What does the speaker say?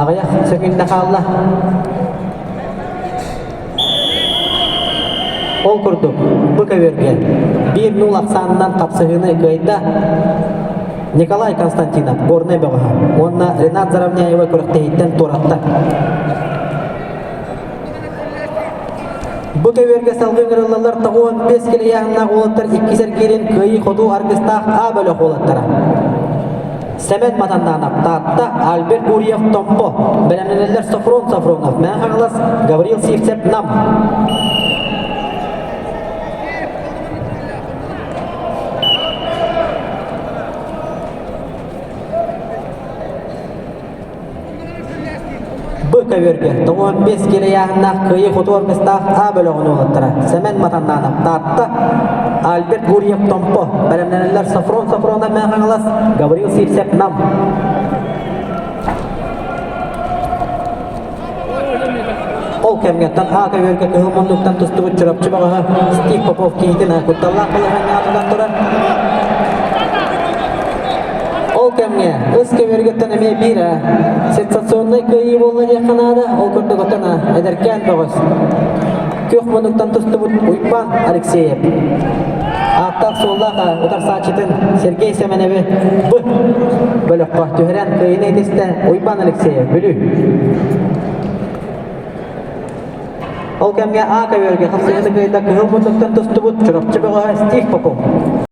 Аҕыйах сөкүүндэ хаалла. Ол курдук, бу көбүөргэ 1-0 ахсаанынан хапсыһыыны кыайда Николай Константинов, Горнай бөҕөһө уонна Ренат Заровняева күрэхтэһииттэн туоратта. Бу көбүөргэ салгыы ыҥырыллаллар 95 килийааһыннаах уолаттар иккис эргиирин кыайыы-хотуу аргыстаах А бөлөх уолаттара. Сэмэн Матаннаанап, Таатта, Альберт Гурьев, Томпо, бэлэмнэнэллэр Софрон Софронов, Мэҥэ Хаҥалас, Гаврил Сивцев, Нам. Б көбүөргэ 95 киилэ ыйааһыннаах кыайыы-хотуу аргыстаах А бөлөҕүн уолаттара Сэмэн Матаннаанап Таатта, Альберт Гурьев Томпо, бэлэмнэнэллэр Софрон Софронов Мэҥэ Хаҥалас, Гаврил Сивцев Нам. Ол кэмҥэ А көбүөргэ кыһыл муннуктан тустубут Чурапчы бөҕөһө Стив Попов киһитин кутталлаах балаһыанньаҕа тутан турар. Ол кэмҥэ ыс көбүөргүттэн эмиэ биир сенсационнай кыайыы буолла диэххэ наада. Ол курдук оттон эдэркээн бөҕөс күөх муннуктан тустубут Уйбаан Алексеев ааттаах-суоллаах утарсааччытын Сергей Сэмэнэби Б бөлөххө түһэрэн кыайыыны итистэ Уйбаан Алексеев Бүлүү. Ол кэмҥэ А көбүөргэ хапсыһыыны кыайда кыһыл муннуктан тустубут Чурапчы бөҕөһө Стив Попов.